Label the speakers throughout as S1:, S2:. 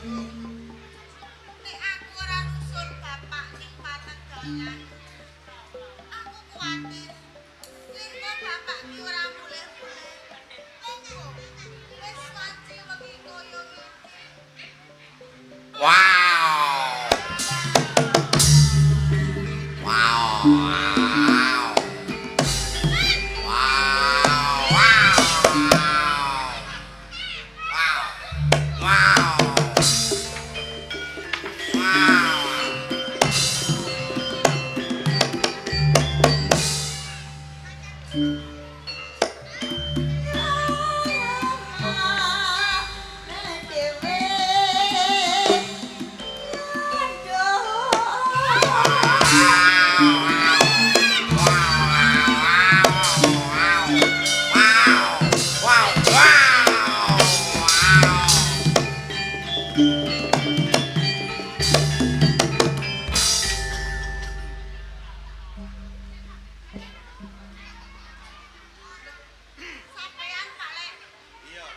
S1: Nek aku ora nusul bapak ning pategalan, aku kuwatir yen bapak ki ora mulih-mulih. Monggo wis wanci wengi kaya ngene.
S2: Wow. Wow. Wow. Wow. Wow. Wow. Wow. Wow. Wow. Wow. Wow. Wow.
S1: Sampean Pak Lek.
S3: Iya.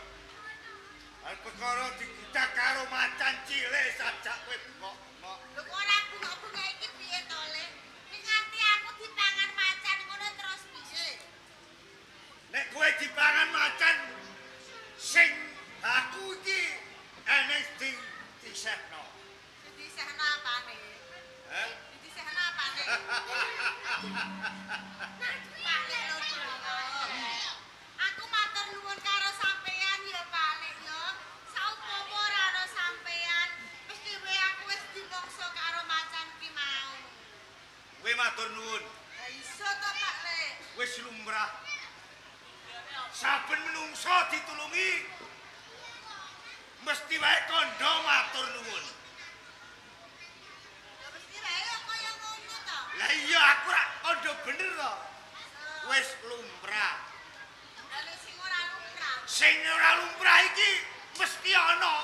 S3: Arep perkara digudak karo macan cilik sajak kowe bengok-bengok.
S1: Lho kok ora bungok-bungok iki piye to, Le? Nek nganti aku dipangan macan ngono terus piye?
S3: Nek kowe dipangan macan sing aku iki eneng sing disehno.
S1: Sing disehno apane?
S3: Heh?
S1: Sing disehno apane? Pak Lek lho Joko. Aku matur nuwun karo sampean ya Pak Lek ya. Saupama ora ana sampean, mesti wae aku wis dimongso karo macan ki mau.
S3: Kowe matur nuwun,
S1: Lah iso to Pak Lek?
S3: wis lumrah. Saben menungso ditulungi mesti wae kandha matur nuwun.
S1: Ya mesti wae kaya ngono to.
S3: Lah iya aku rak kandha bener to. Wis lumrah.
S1: Lah nek sing ora lumrah.
S3: Sing ora lumrah iki mesti ana.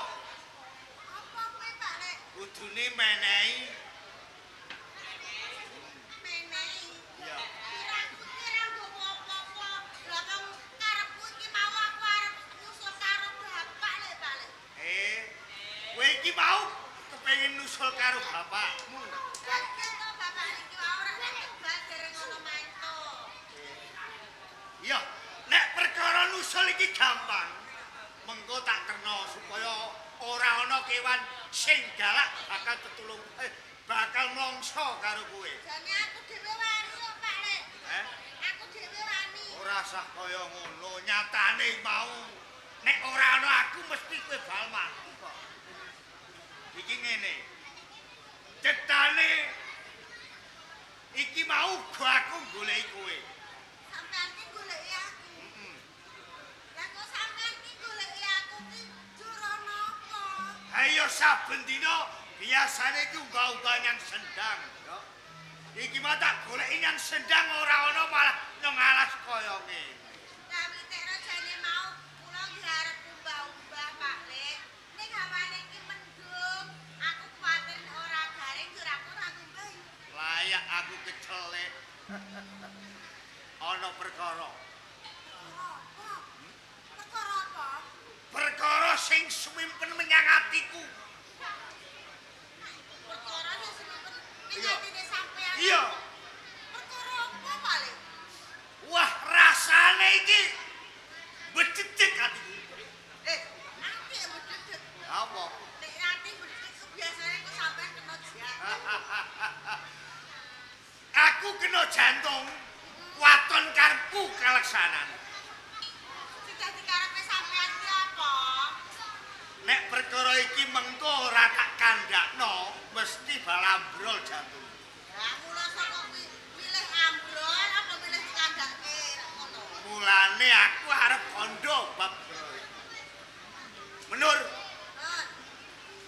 S1: Apa kuwi Pak Lek?
S3: Kudune menehi.
S1: Menehi.
S3: Iya.
S1: Kiraku kira nggawa apa-apa. Lah wong karepku iki mau aku arep nyusul karo bapak lek Pak Lek.
S3: Eh, kowe iki mau kepengin nusul karo bapakmu.
S1: Kaget to bapak iki mau ora nang Tegal dereng ana mantu.
S3: Iya, nek perkara nusul iki gampang. Mengko tak terno supaya ora ana kewan sing galak bakal tetulung bakal mlongso karo kowe.
S1: Jane aku dhewe wani kok Pak Lek.
S3: Eh,
S1: Aku dhewe wani.
S3: ora sah kaya ngono, nyatane mau nek ora ana aku mesti kowe bal mati kok. Iki ngene. Cetane iki mau uga aku goleki kowe.
S1: Sampean ki goleki aku.
S3: Heeh.
S1: Lah kok sampean ki goleki aku ki juro napa?
S3: Ayo saben dina biasane iki unggah-unggah nyang sendang ya. Iki mah tak goleki nyang sendang ora ana malah nyang alas kaya ngene.
S1: Lah witekno jane mau kula nggih arep umbah-umbah Pak Lek. Ning hawane iki mendung, aku kuwatir nek ora garing yo aku ora ngumbah.
S3: Layak aku kecelek. Ana perkara.
S1: Apa? Perkara apa?
S3: Perkara sing sumimpen menyang atiku.
S1: Perkara sing sumimpen ning
S3: Iya.
S1: atine sampean.
S3: Iya.
S1: Perkara apa Pak Lek?
S3: Wah, rasane iki bececek atiku.
S1: Eh, ati bedhedhek.
S3: Apa?
S1: Nek ati bedhedhek ku biasane kok sampean kena jantung.
S3: Aku kena jantung. Waton karepku kaleksanan.
S1: Sing dadi karepe sampean ki apa?
S3: Nek perkara iki mengko ora tak kandhakno, mesti balambrol jantung.
S1: Lah mula saka kuwi milih ambrol apa milih dikandhake ngono.
S3: Mulane aku arep kandha bab perkara iki. Menur,
S1: Heh.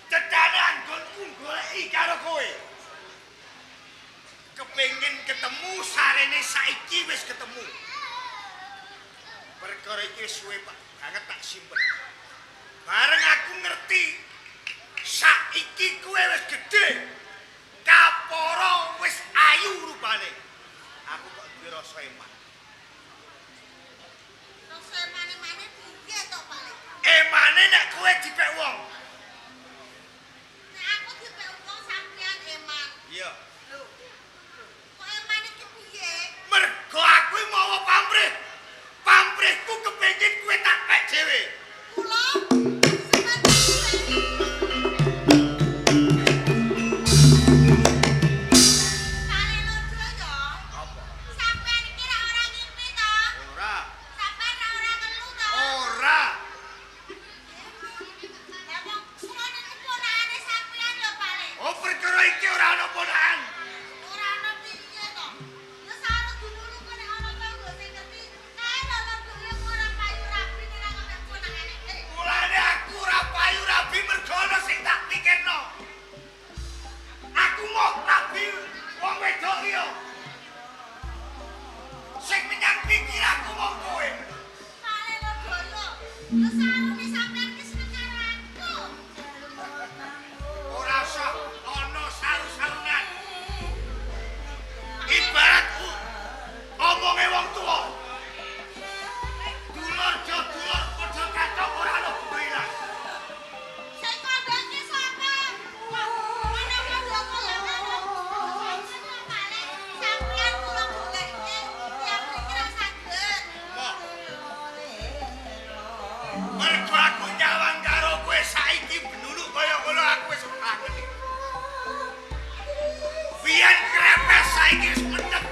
S3: cecane anggonku goleki karo kowe. Kepengin ketemu sarene saiki wis ketemu. Perkara iki wis suwe Pak, banget tak simpen. Bareng aku ngerti saiki kowe wis gedhe. Kapara wis ayu rupane. Aku kok duwe rasa eman.
S1: Rasa emane-mane piye to Pak Lek?
S3: Emane nek kowe dipek wong. Iya.
S1: Lho. Kok eman iki piye?
S3: Mergo aku mawa pamrih. Pamrihku kepengin kowe tak pek dhewe.
S1: Kula Pale lodo yo.
S3: Apa?
S1: Sampeyan iki ra ora ngimpi to?
S3: Ora.
S1: Sampeyan ra ora ngelu to?
S3: Ora.
S1: Lah wong kula niki ponakane sampeyan lho, Pale.
S3: Oh, perkara iki ora ana ponakan.
S1: Ora ana piye to? Ya saru dulur kok nek ana tangga sing ngerti, kae lho lho ora payu rabi nek ora kok ponakane.
S3: Mulane aku ora payu rabi mergo ana sing tak pikirno. Aku mau rabi wong wedok liya. Sing menyang pikiranku mung kowe.
S1: Pale Lodaya, ya sarune sampeyan ki seneng karo aku.
S3: Ora usah ana saru-sarunan. Ibarat omonge wong tuwa. Dulur jo dulur padha kathok ora ana butuh ilang.
S1: Sing kandha ki sapa? Kok ana kandha kaya ngono? Pale, sampeyan kula goleke tiyang mriki ra saged.
S3: Moh. Mergo aku nyawang karo kowe saiki benuluk kaya ngono aku wis kangen. Biyen krepes saiki wis menep.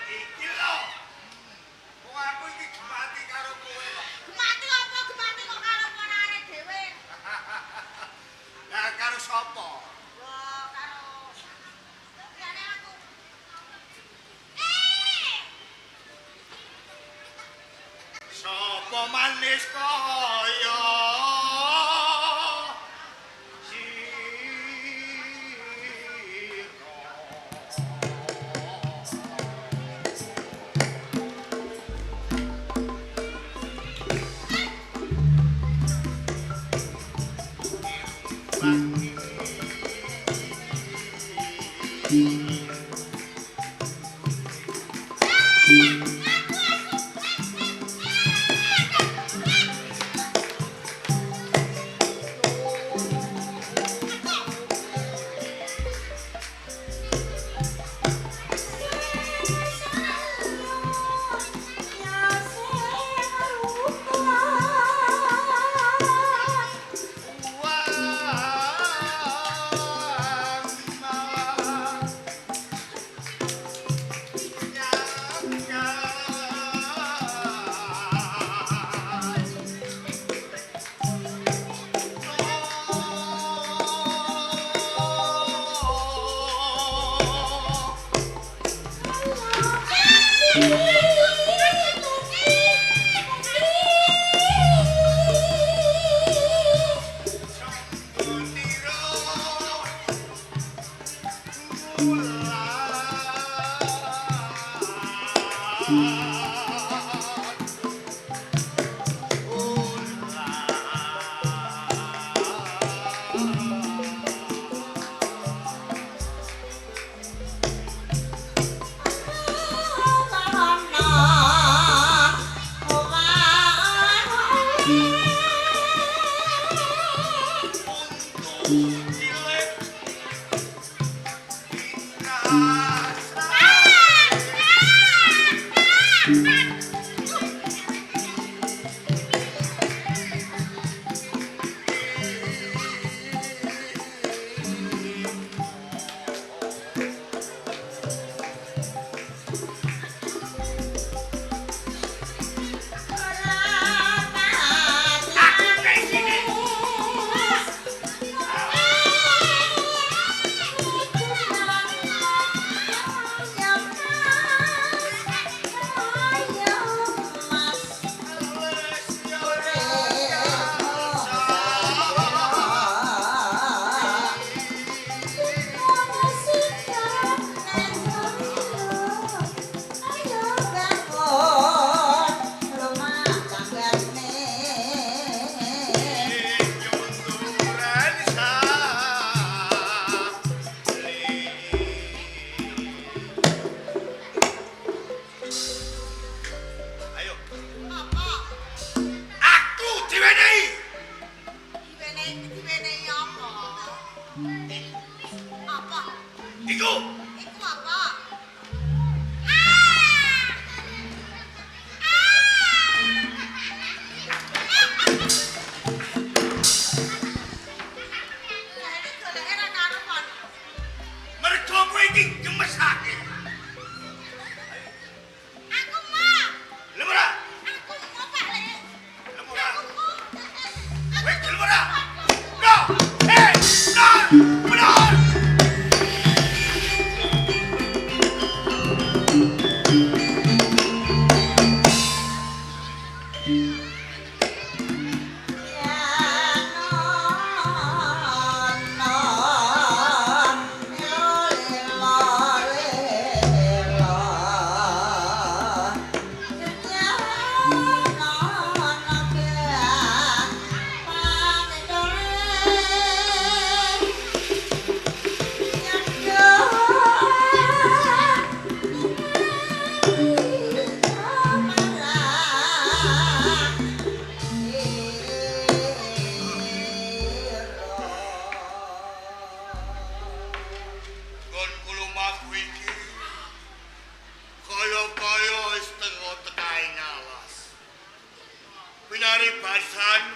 S3: Iki lho. Wong aku iki gemati karo kowe kok.
S1: Gemati apa gemati kok karo ponakane dhewe?
S3: Lah karo sapa?
S1: Wah, karo liyane aku. Eh!
S3: Sapa manis kaya sira?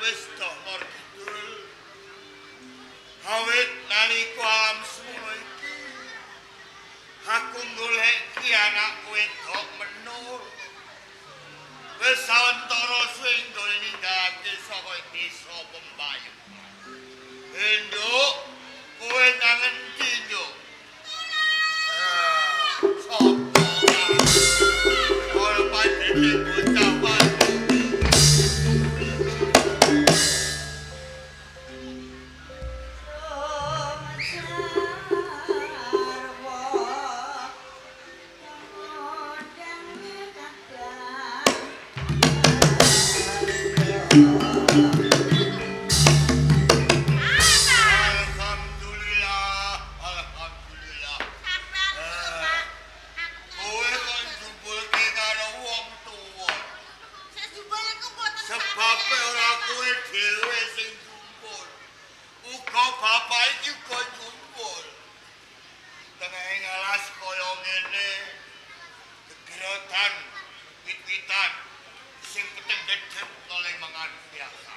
S3: wis doh lor kidul. Awit nalika alam semono iki aku goleki anak wedok menur. Wis sawetara suwe nggone ninggalake saka desa Pembayun. Enduk, kowe nang endi, Nduk? Sapa? Ora pandene bocah wae. Alhamdulillah, alhamdulillah.
S1: Sampean lho, Pak. Aku
S3: Kowe kok njupulke karo wong tuwa.
S1: Sing jubul iku mboten
S3: Sebabe ora kowe dhewe sing jumpul. Uga bapak iki uga jumpul. Tengah ngalas kaya ngene. Gegerotan, wit-witan sing penting dedet oleh mangan biasa.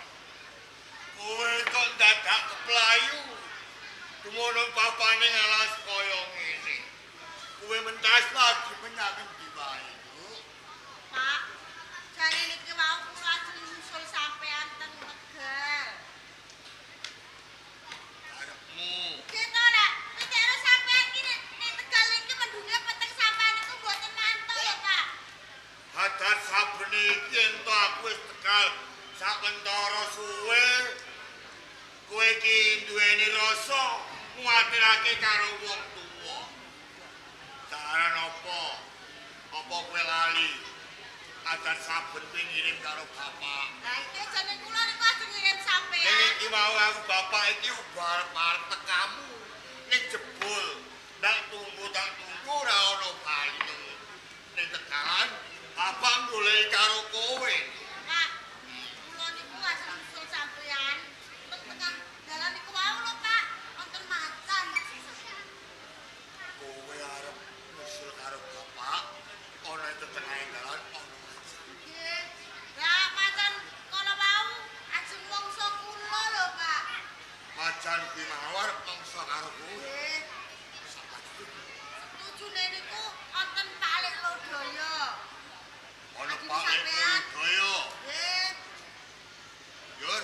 S3: Kowe kok dadak keplayu. Tumono papane ngalas kaya ngene. Kowe mentas lagi menyang endi wae, Bu?
S1: Pak, jane niki wau kula ajeng nyusul sampean teng Tegal.
S3: Karepmu.
S1: Nggih to, Lek. Pitikane sampean iki nek Tegal iki mendunge peteng sampean niku mboten mantuk lho, Pak.
S3: Hadar saben iki ento aku wis Tegal sawentara suwe. Kowe iki duweni rasa nguwatirake karo wong tuwa. Saran apa? Apa kowe lali? Hadar saben kowe ngirim karo bapak.
S1: Lah iki jane kula niku ajeng ngirim
S3: Ning
S1: sampean.
S3: iki mau aku bapak iki uga arep tekamu. Ning jebul, tak tunggu ora ono bali ning Tegalan. Bapak golek karo kowe.
S1: Pak, kula niku ajeng nyusul sampean teng tengah dalan niku wau lho, Pak. Wonten macan.
S3: Kowe arep nyusul karo bapak ana ing tetengahing dalan ana macan.
S1: Nggih. Lah macan kala wau ajeng mangsa kula lho, Pak.
S3: Macan kuwi mau arep mangsa karo kowe.
S1: Nggih. Setujune niku wonten Pak Lek Lodaya.
S3: Ana Pak Lek Lodaya.
S1: Nggih.
S3: Yur,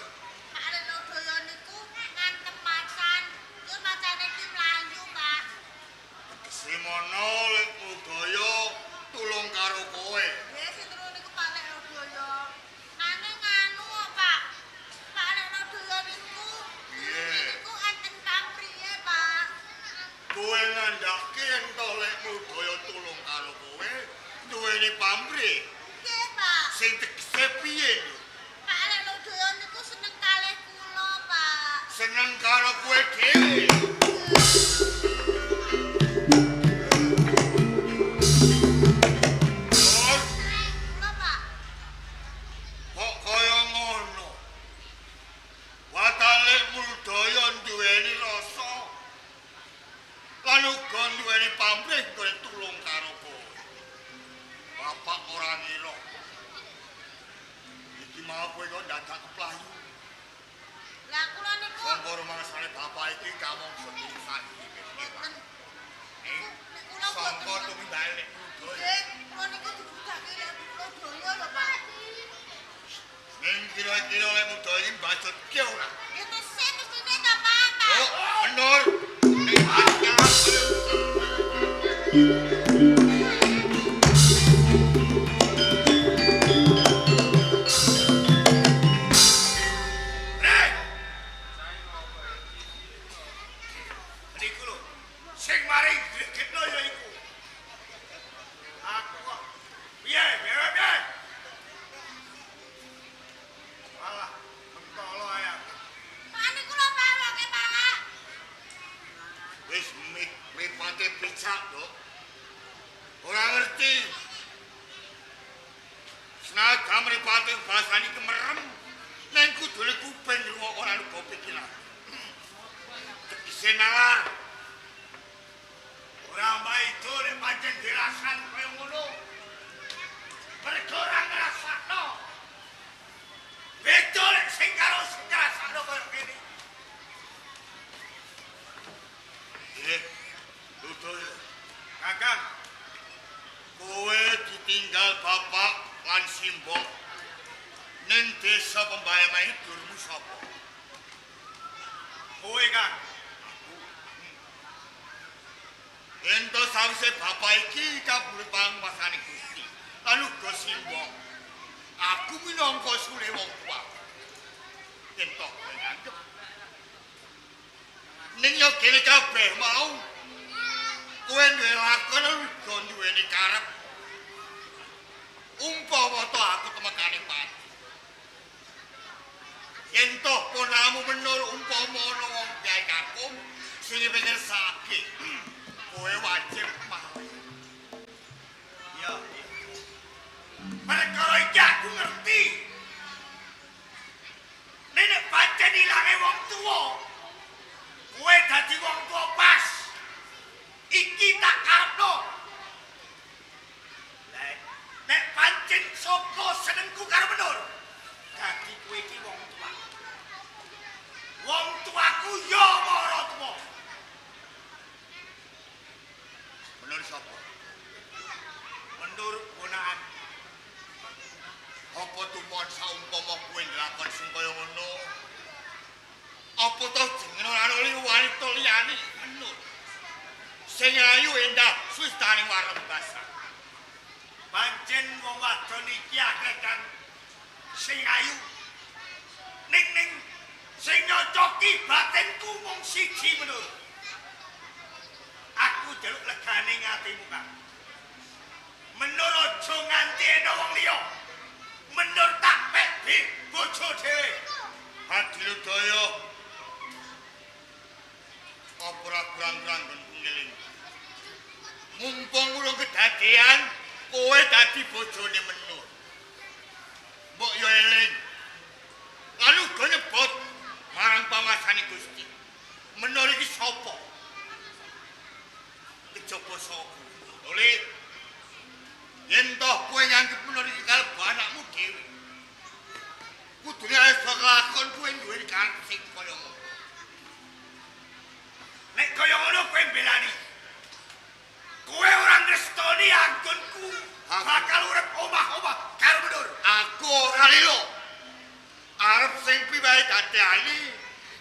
S1: Pak Lek Lodaya niku ngantem macan. Terus macane iki mlayu, Pak.
S3: tegese mono Lek Lodaya tulung karo kowe.
S1: Nggih, sing turu niku Pak Lek Lodaya. Nanging nganu kok, Pak. Pak Lek Lodaya niku
S3: Piye?
S1: niku enten pamrihe, Pak.
S3: Kowe ngandhake ento Lek Lodaya tulung karo kowe duweni pamrih.
S1: Nggih, Pak.
S3: Sing tegese piye, Nduk?
S1: Pak Lek Lodaya niku seneng kalih kula, Pak.
S3: Seneng karo kowe dhewe. Yur,
S1: Kula, Pak.
S3: kok kaya ngono? Watale Muldaya duweni rasa lan uga duweni pamrih nggone tulung karo kowe. Bapak ora ngira. Iki mau kowe kok dadak keplayu.
S1: Lah kula niku
S3: Sangka rumangsane bapak iki kamangsa saiki.
S1: mboten niku nek kula
S3: Sangka
S1: mboten
S3: tumindake Lek Muldaya.
S1: Nggih, kula niku dibudake Lek Lodaya lho, Pak.
S3: Ning kira-kira Lek Muldaya iki mbacutke ora?
S1: Ya tesih mestine ta, Pak, Pak.
S3: Oh, menur. Ning hati. Rek! Niku lho, sing mari gregetno ya iku. Aku kok piye, piye, piye? Alah, mentolo ae aku.
S1: Pak niku lho, Pak, wonge, Pak.
S3: Wis mripate picak, Nduk. Ora ngerti. Senajan mripate basane iki merem, ning kudune kuping ngrungokno ora uga pikiran. Tegese nalar. Ora maido nek pancen dirasan kaya ngono. Mergo ora ngrasakno. Beda nek sing karo Kakang, kowe ditinggal bapak lan simbok ning desa Pembayang dulmu sapa? Kowe, Kang. Aku. Ento sawise bapak iki kabur panguwasane Gusti lan uga simbok. Aku minangka sule wong tuwa. Ento kowe nganggep ning yo kene kabeh mau kowe duwe lakon uga duweni karep. Umpama to aku temekane pati. Yen toh ponamu menur umpama ana wong gawe kakung sing pengen sakit, kowe wajib mau. Iya. Perkara iki aku ngerti. Nek pancen ilange wong tuwa, kowe dadi wong tuwa pas. Iki tak karepno. Nek pancen saka senengku karo Menur, dadi kowe iki wong tuwa. Wong tuaku ya mara tuwa. Menur sapa? Menur ponakan. Apa tumon saumpama kowe nglakon sing kaya ngono? Apa to jenenge ora ana wanita liyane Menur? Sing ayu endah sustane warembasa. Pancen wong wadon iki akeh kang sing ayu. Ning ning sing nyocoki batinku mung siji Menur. Aku njaluk legane atimu, Kang. Menur aja nganti ana wong liya. Menur tak pek bojo dhewe. Adiludaya. Apa ora kurang-kurang ngeling. Mumpung urung kedadean, kowe dadi bojone Menur. Mbok yo eling. Lan uga nyebut marang pawasane Gusti. Menur iki sapa? Kejaba saka. Oleh yen toh kowe nganggep Menur iki kalebu anakmu dhewe. Kudune iso kelakon kowe duwe karep sing kaya ngono. Nek kaya ngono kowe mbelani. Kowe ora ngrestoni anggonku bakal urip omah-omah karo Menur. Aku ora lilo. Arep sing piwae dadani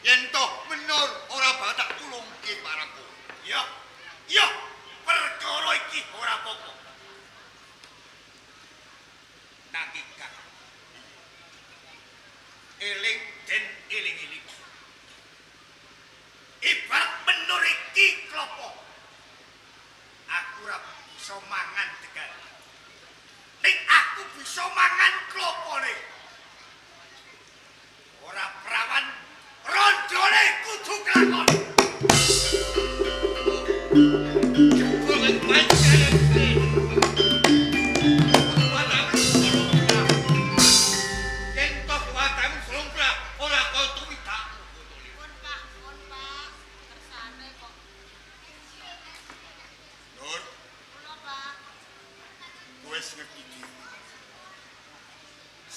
S3: yen toh Menur ora bakal tak tulungke marang kowe. Ya. Ya, perkara iki ora apa-apa. Nanging Kang, eling den eling-eling. Ibarat Menur iki klopo. Aku ora bisa mangan tegal. Ning aku bisa mangan klopone. Ora prawan rondone kudu kelakon.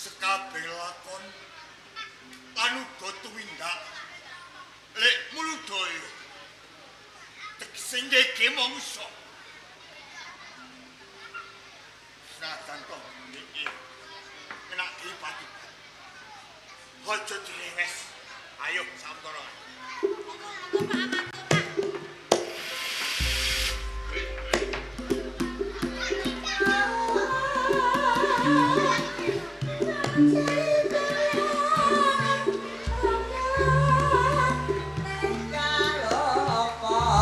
S3: Sekabeh lakon lan uga tumindak lek muludaya tegese ngeke mangsa. Senajan to iki kenake pati. Aja direwes. Ayo sawetara.
S1: Monggo Pak Amanto, Pak.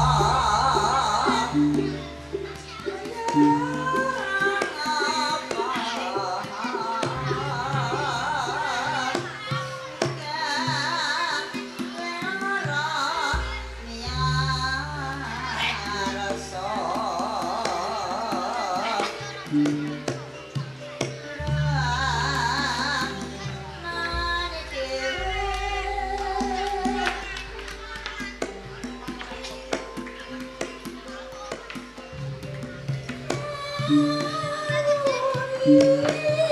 S4: Thank you.